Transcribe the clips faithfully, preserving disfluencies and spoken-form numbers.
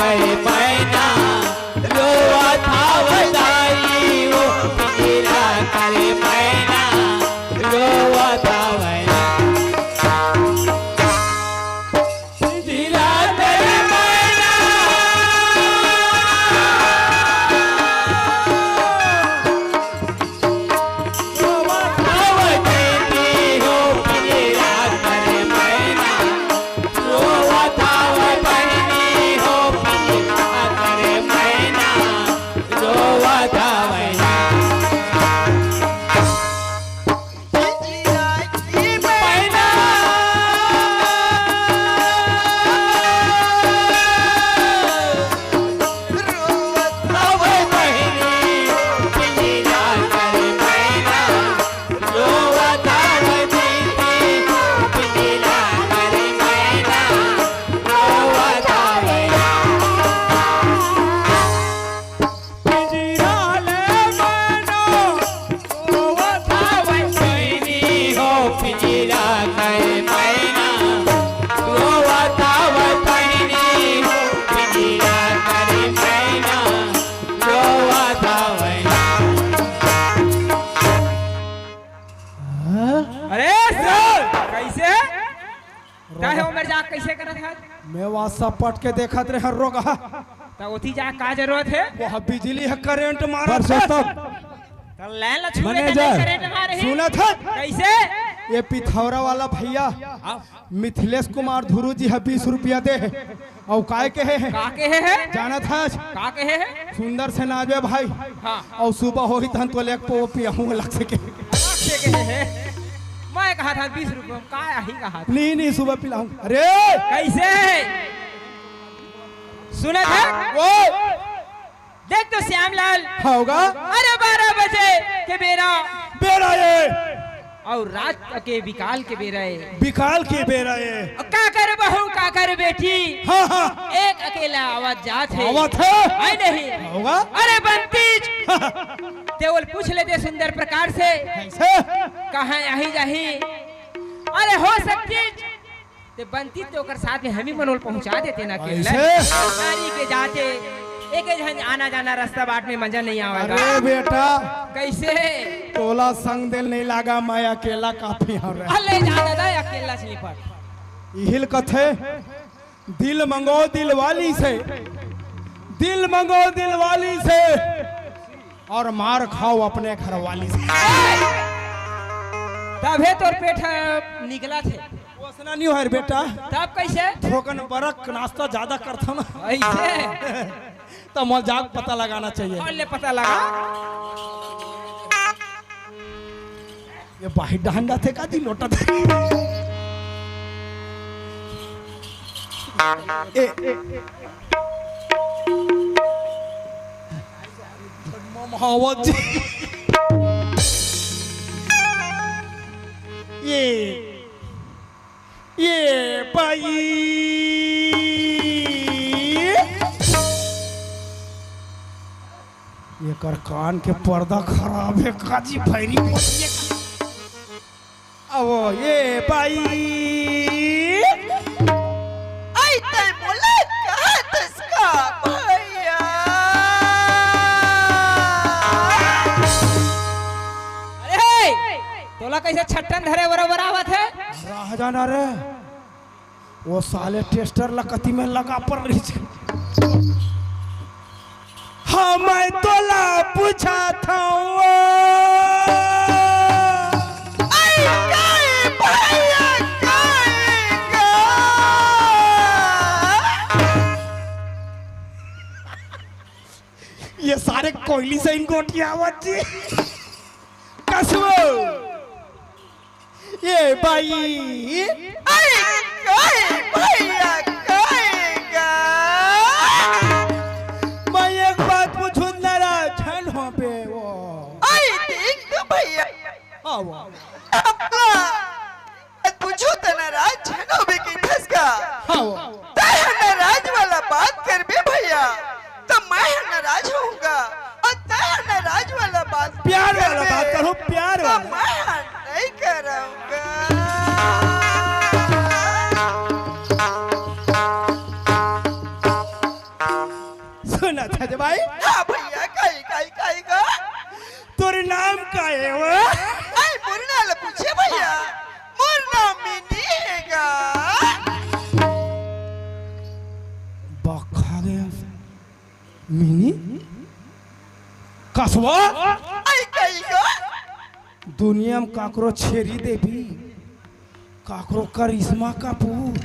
करे मैना, रोवत हवय दाई हो, पिंजरा करे मैना, रोवत हवय। पिंजरा करे मैना, रोवत हवय दीदी हो, पिंजरा करे मैना। अरे सर, कैसे? काहे उमर जाग कैसे करत हस? मैं वहाँ सपट के देखत रहे रोगा। त ओती जाग का जरूरत हे? वो बिजली हे, करंट मारत हे। त लाइन ला छू लेते मैनेजर, नहीं, करंट मारे हे। सुनत हस? कैसे? ये पिथौरा वाला भैया, हाँ। मिथिलेश कुमार धुरू जी ह बीस रुपया दे हे। अउ काय कहे हे? का कहे हे? जानत हस? का कहे हे? सुंदर से नाचबे भाई। हाँ। अउ सुबह होही तहन तो लेक पो पियाहूँ अलग से के। अलग से कहे हे। मैं कहा था बीस रुपया में, का आही कहा था? नहीं, नहीं, सुबह पिलाहूँ। अरे! कैसे? सुनत हे? वो! देख तो श्यामलाल। हाँ होगा। अरे बारह बजे के बेरा। बेरा ये। अउ रात के बिकाल के बेरा ये। बिकाल के बेरा ये। अउ का करे बहू, का करे बेटी? हाँ, हाँ। एक अकेला आवत जात हे। आवत हे। आय नहीं। होगा। अरे बंतीज। ते ओला पूछ लेते सुंदर प्रकार से। कैसे? कहाँ आही जाही? अरे हो सकतीज। ते बनती तो ओकर साथ में हमी मन ओला पहुंचा देते ना अकेला। ऐसे? गाड़ी के जाते, एक एक झन आना जाना रास्ता बाट में मजा नहीं आवेगा। अरे बेटा, कैसे? तोला संग दिल नहीं लागा, मैं अकेला काफी हूँ रे। अले जा दादा, अकेला चली पड़। इहिल कथे, दिल मंगो दिल वाली से, दिल मंगो दिल वाली से, और मार खाओ अपने घर वाली से। तभे तोर पेट ह निकला थे। वसना नहीं हो रे बेटा। तब कैसे? थोकन बरक नाश्ता ज्यादा करथन। ऐसे? तो मोर जाग पता लगाना चाहिए। और ले पता लगा। ये बाहिर डहान जाथे का जी लोटा धर? ए, ए, ए। मम हवत जी। ये, ये बाई। एकर कान के पर्दा खराब हे काजी भैरी बोलिए। अवो ये बाई। आई तै मोला कहत हस का भैया? अरे हे, तोला कैसे छट्टन धरे बरोबर आवत हे? रह जाना रे। वो साले टेस्टर ला कति में लगा पर रहिस। हाँ, मैं तोला पूछत हूँ। आई काई भैया काई गा? ये सारे कोयली से इनको आवत जी। कसबो। ये बाई। आई, आई, भैया, कहेगा। मैं एक बात पूछूं, नाराज झन होबे वो। आई, देख तो भैया। हाँ, वो। अब्बा, पूछो त नाराज झन होबे कहिथस का। हाँ, वो। तैं ह नाराज वाला बात करबे भैया, त मैं ह नाराज होहूँगा। अउ तैं ह नाराज वाला बात प्यार वाला करबे, बात करो, प्यार त वाला। मैं ह नइ करँव गा। भाई? हाँ भैया, कही, कही, कही गा। तोर नाम का हे वो? अई, मोर नाम ल पूछे भैया, मोर नाम मिनी हे गा। बखा गया। मिनी? कसवा? अई, कही गा। दुनिया म काकरो छेरी देवी, काकरो करिश्मा कपूर,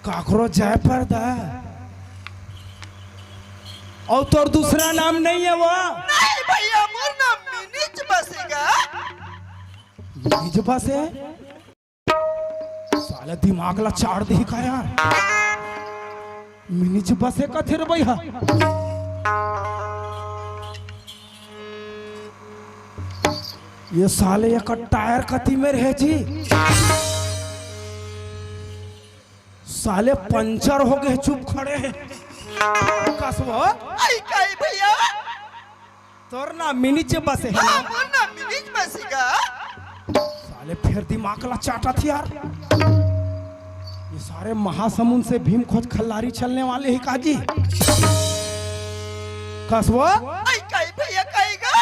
काकरो जयप्रदा। अउ तोर दूसरा नाम नहीं हे वो? नहीं भैया, मोर नाम मिनीच बस हे गा। मिनीच बस हे? साले दिमाग ला चाट दिही का यार? मिनीच बस हे कथे रे भैया। ये साले एक टायर कति में रहे जी। साले पंचर हो गए, चुप खड़े हे। कसवा? अई, कही भैया? तोर नाम मिनीच बस हे ना? हाँ, मोर नाम मिनीच बस हे गा। साले फेर दिमाग ला चाटत हे यार। ये सारे महासमुंद से भीम खोज खल्लारी चलने वाले हे का जी? कसवा? अई, कही भैया, कही गा?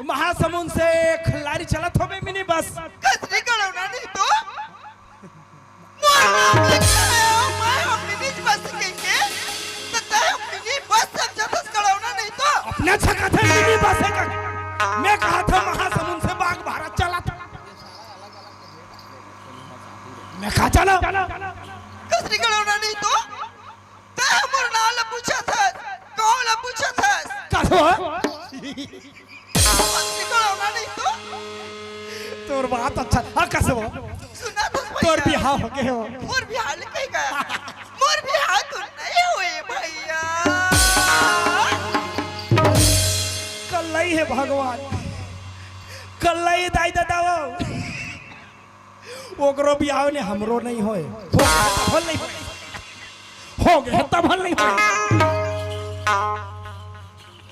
महासमुंद से खल्लारी चलत होबे मिनी बस। कचरी गड़ौना नहीं तो। मोर नाम लिखे हे, मैं ह मिनीच बस कहिके, त तैं ह मिनी बस समझथस, गड़ौना नहीं तो। अपने छकाथे मिनी बस हे का? मैं कहाथंव महासमुंद से बाघ भारत चलत। मैं कहा चलो? कचरी गड़ौना नहीं तो। तैं ह मोर नाम ल पूछथस, कौन ल पूछथस? कसवा? कचरी गड़ौना नहीं तो। तोर बात अच्छा। हाँ, कसवा? सुनथस भैया? तोर बिहाव हो गए हो? मोर बिहाव ल कही गा? मोर बिहाव तो नहीं होए भैया। कल्लई हे भगवान, कल्लई दाई ददा वो। ओकरो बिहाव नहीं, हमरो नहीं होए। हो गए तब नहीं होए। हो गए तब नहीं होए।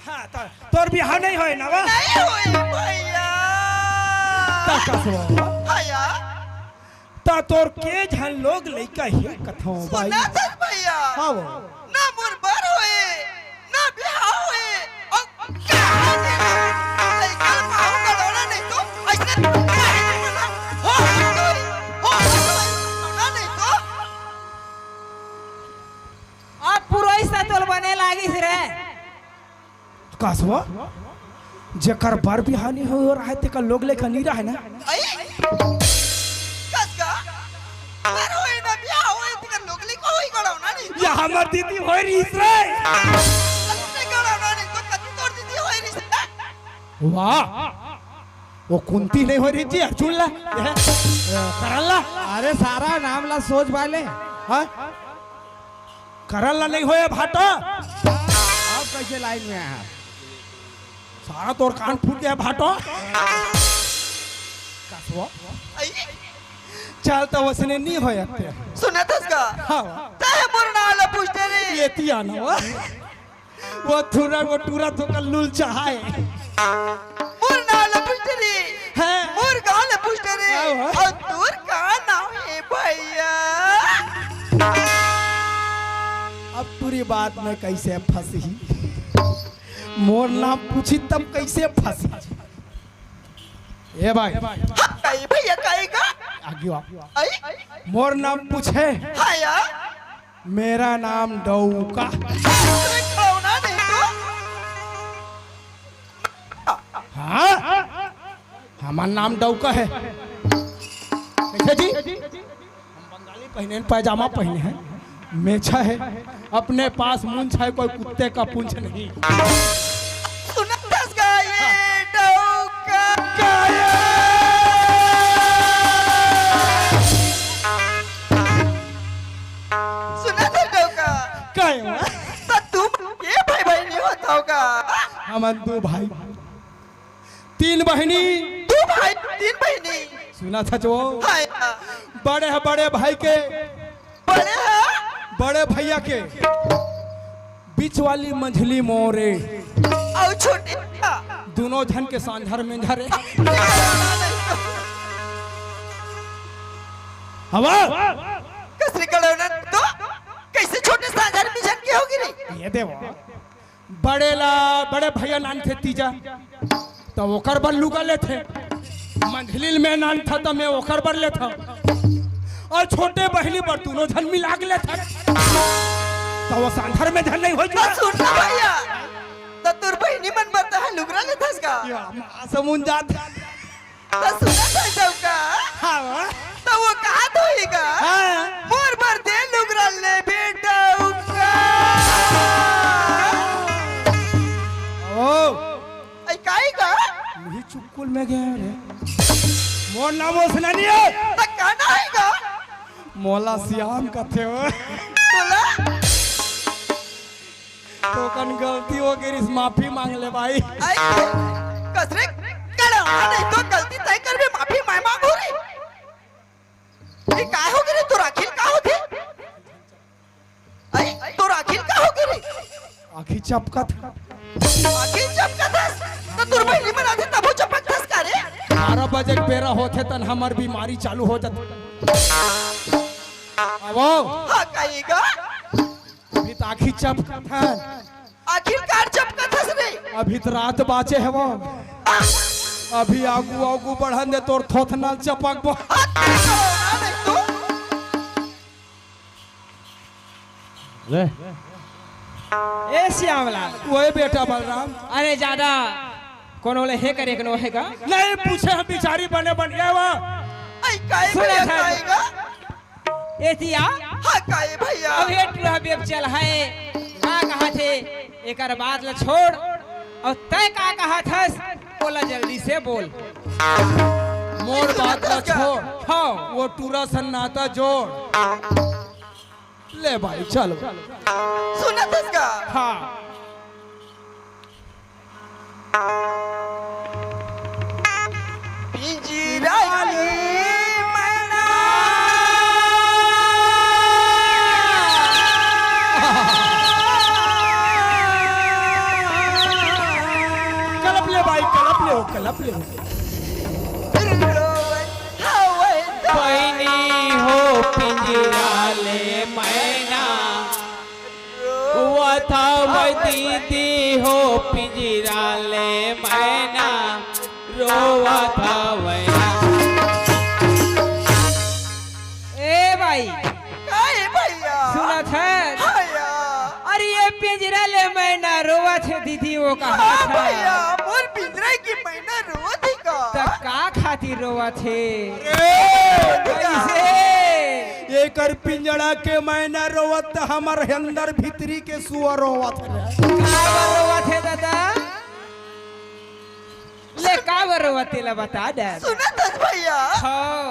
हाँ, तो तोर बिहाव नहीं होए ना वो? नहीं होए भैया। त कसवा? भैया। त तोर के झन लोग लइका हे कथंव बाई? सुनथस भैया? हाँ वो। ना मोर बर होए, ना बिहाव होए, अउ कहाँ ले लइका पाहूँ गड़ौना नहीं तो, अइसने काहे नहीं बना? हो, हो, हो, गड़ौना नहीं तो। अब पुरोहित से तोल बने लागिस रे। कसवा? जेकर बर बिहाव नइ होए रहे, तेकर लोग लइका नइ रहे ना? अई? कस गा? बर होए ना बिहाव होए, तेकर लोग लइका होई गड़ौना नहीं तो। या हमर दीदी होए रहिस रे। कत्ते गड़ौना नहीं तो, कत्ते तोर दीदी होए रहिस रे। वाह। वो कुंती नहीं होए रहिस जी, अर्जुन ला। ये, ए, करण ला। अरे सारा नाम ला सोच बाले। हाँ? करण ला नहीं होए भाटो। अब कैसे लाइन में आया? सारा तोर कान फूट गया भाटो। कसवा? अई? चल तो वसने नहीं होए अत्ते। सुनथस का? हाँ। तैं मोर नाम ला पूछते रे। ये तिया ना वो। वो थुरा, वो टूरा तो कल लूल चढ़ाए। मोर नाम ला पूछते रे। हैं? मोर गाँव ला पूछते रे। हाँ, हाँ। अउ तोर का नाम हे भैया? अब पूरी बात में कैसे फंसी? मोर नाम पूछी तब कैसे फंसी? ए भाई। हाँ, कही भैया, कही का? आगे आओ। अई? मोर नाम पूछे। हाँ यार। मेरा नाम डौका। अरे, डौका नहीं तो। हाँ? हमर नाम डौका हे। कैसे जी? हम बंगाली पहिने हन, पैजामा पहिने हन, मेछा हे, अपने पास मूंछ है, कोई कुत्ते का पूंछ नहीं। सुनथस का ये डौका? सुनथस डौका? काय हुआ? त तुम ये भाई बहिनी होथव का? हमन दू भाई। तीन बहिनी। दू भाई, तीन बहिनी। सुनथस वो? हाँ। बड़े ह बड़े भाई के। बड़े ह? बड़े भैया के। बीच वाली मंझली मोरे। अउ छोटे ह? दोनों झन के सांझर मेंझर हे। हवा? कसरी कड़ौना तो कैसे छोटे सांझर मेंझर के होगी रे? ये देवा। बड़े ला, बड़े भैया नानथे तीजा, त ओकर बर लुगा लेथे। मंझली ल मैं नानथा, त मैं ओकर बर लेथा। अउ छोटे बहिनी बर दूनों झन मिला के लेथन। त ओ सांधर में झन नइ हो जाय। सुन ना भैया, त तोर बहिनी मन बर तैं लुगरा लेथस का? या, माँ समुन जात। त सुनत हस का? हाँ। त ओ कहत होही का? हाँ। मोर बर दे लुगरा ले बेटा उका। ओ। अई काई का? मुही चुक्कुल में गया रे। मोर नाम ओसना नहीं है। त का नाम है का? मोला श्याम कथे हो। तोला? तोकन गलती हो गे रिहिस, माफी मांग ले भाई। आई, कसरे कड़ा, नहीं तो गलती तैं करबे, माफी मैं मांगहूं रे। ये काय हो गे रे, तोर आँखी ल का होथे? आई, तोर आँखी ल का हो गे रे? आँखी चपकत। आँखी चपकत हस? त तोर बहिनी मन आथे तभो चपकथस का रे? बारह बजे के बेरा होथे तन हमर बीमारी चालू हो जाथे। आवो। हाँ, काई का? अभी त आँखी चपकत हे। आँखी काबर चपकत हस रे? अभी त रात बाचे हवो। अभी आगू आगू बढ़न दे, तोर थोथना ल चपकबो। हाथ में करो ना, नहीं तो। ले। ए श्यामलाल। ओए बेटा बलराम। अरे जादा कोनो ले हे करे के नो हे का? नहीं पूछे, हम बिचारी बने बन गए वा। आई काई सुन भैया, था। काई का? एतिया। हाँ, काई भैया? अब हे टूरा बेब चल है, का कहत हे, एकर बात ल छोड़, अउ तैं का कहत हस, ओला जल्दी से बोल। मोर बात ल छोड़। हाँ। ओ टूरा सन नाता जोड़। ले भाई, चल। सुनत हस का? हाँ। पिंजरा ले मैना। कलप ले भाई, कलप ले हो, कलप ले हो। रोवत हवै तो पैनी हो पिंजरा ले मैना। रोवत हवै दीदी हो पिंजरा ले मैना, रोवत हवै। ए भाई, काई भैया? सुनत हस? हाँ यार। अरे ये पिंजरा ले मैना रोवत हे दीदी, ओ कहा हाँ था। भैया, मोर पिंजरा के मैना रोवत हे का? त का खातिर रोवत हे? अरे! कैसे? एकर पिंजरा के मैना रोवत, त हमर अंदर भीतरी के सुअर रोवत रे। काबर रोवत हे दादा? ले काबर रोवत हे, तेला बता दे। सुनत हस भैया? हाँ।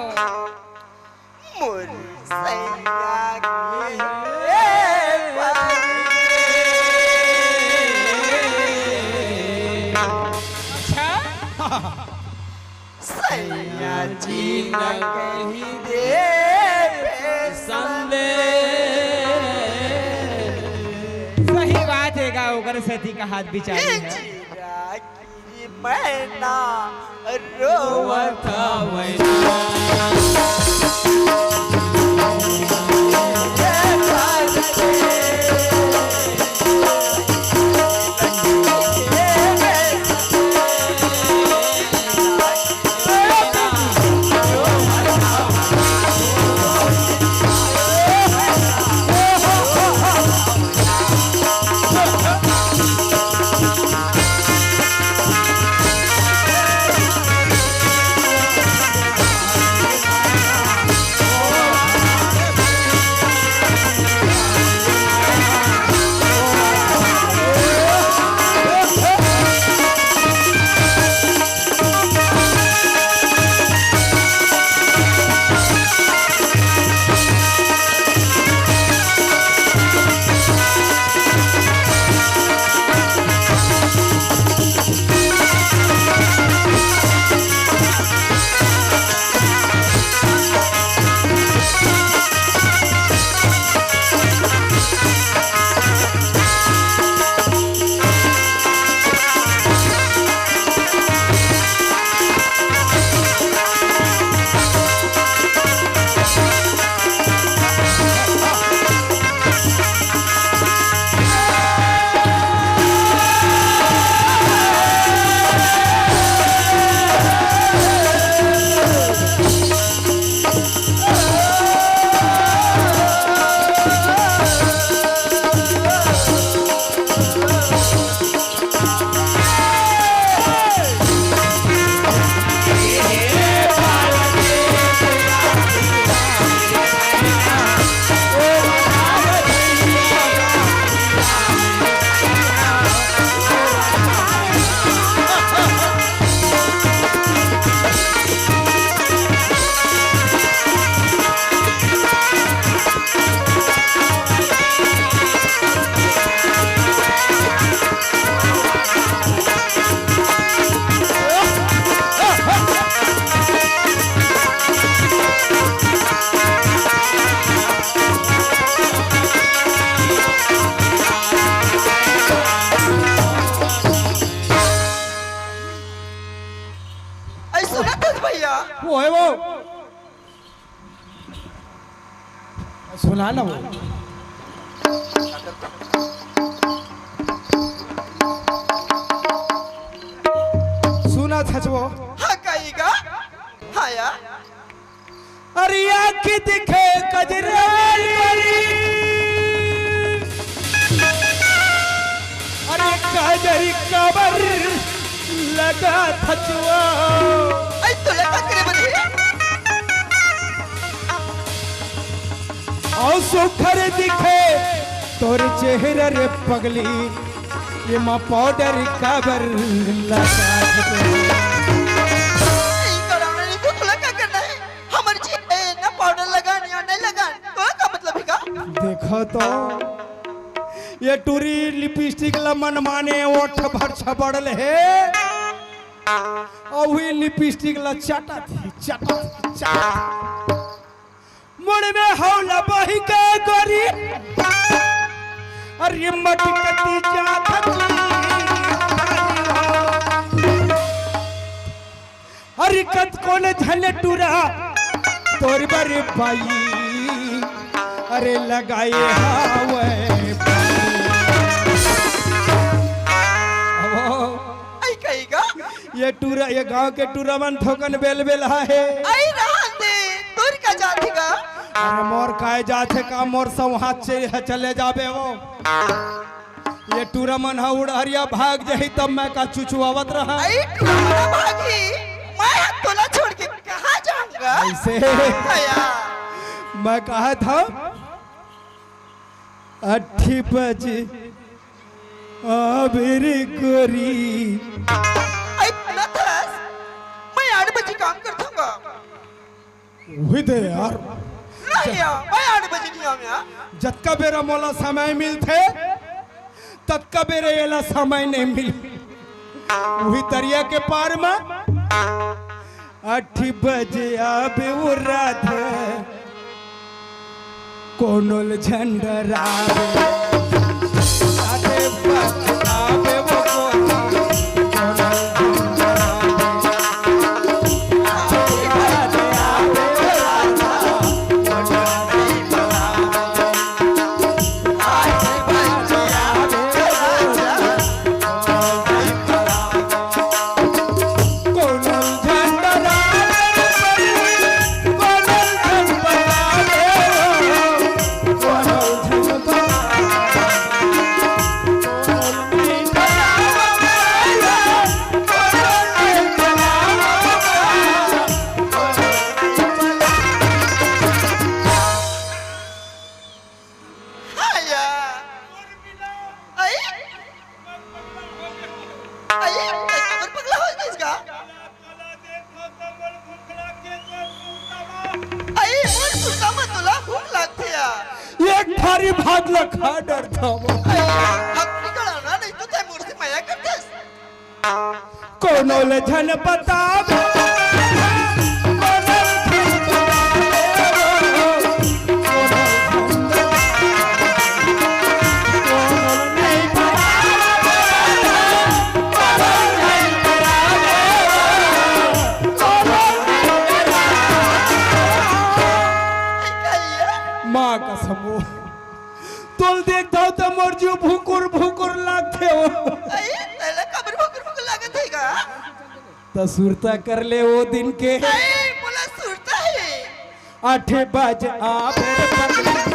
मोर सैया के अच्छा। सैया जी न कही दे संदेश। सही बात हे गा, ओकर सेती कहात बिचारी हे। चिराग की मैना रोवत हवै। हाँ ना वो। सुना था जो। हाँ, कहिएगा। हाँ यार। अरे आँखी दिखे कजरारी। अरे काजरी काबर लगा थचुआ। ऐ तोला का करे बने? अउ सुखर दिखे तोर चेहरा रे पगली, ये मा पाउडर काबर लगा थचुआ। ई करना नहीं तो तोला का करना है? हमर जी ए ना पाउडर लगान या नहीं लगान, तोला का मतलब है का? देखो तो, ये टूरी लिपस्टिक ला मन माने ओठ भर छबड़ल हे। अउ वही लिपस्टिक ला चाटा थी, चाटा थी, चाटा थी। मुड़ में हौला बही के गोरी। अरे मटकती जात जी। अरे कतकोन झन टूरा तोर बर बाई, अरे लगाए हावय। अबो, ऐ कही का? ये टूरा, ये गांव के टूरा मन थोकन बेल बेल आहे। ऐ रहन दे, तोर का जाथे का? अरे मोर काय जाथे का, मोर सौहात चे-, चले जाबे वो। ये टूरा मन ह उड़हरिया भाग जाही, तब मैं का चुचुआवत रहा। ऐ टूरा मन भागही, मैं ह तोला छोड़ के कहाँ जाऊंगा? ऐसे। भैया। मैं कहा था, अट्ठी बजे आबे रे गोरी। ऐ ना थस, मैं आठ बजे काम करथंव। उही दे यार। नहीं यार, मैं आठ बजे नहीं आऊँ यार। जतका बेरा मोला समय मिलथे, ततका बेरा एला समय नहीं मिल। उही दरिया के पार में अट्ठी बजे आबे वो राधा, कोनोल झंडा रावे। आबे बा-, आबे वो कोनोल झंडा रावे। हाया। आई? आई, आई, काबर पगला हो गइस का? आई, मोर सुरता म तोला भूख लागथे या। एक थारी भात ला खा डरथंव। आई, अब निकल ना, नहीं तो तैं मोर से मया करथस। कोनो ल झन बतावे, कोनो ल झन बतावे, कोनो ल झन बतावे, कोनो ल नहीं बतावे, कोनो ल नहीं बतावे, कोनो ल नहीं बतावे। माँ कसम। तोल देखथंव त मोर जीव भुकुर भुकुर लागथे हो। अई, तैला काबर भुकुर भुकुर लागत हे गा? त सुरता कर ले ओ दिन के। अई, मोला सुरता हे। आठे बजे आबे रे पगली।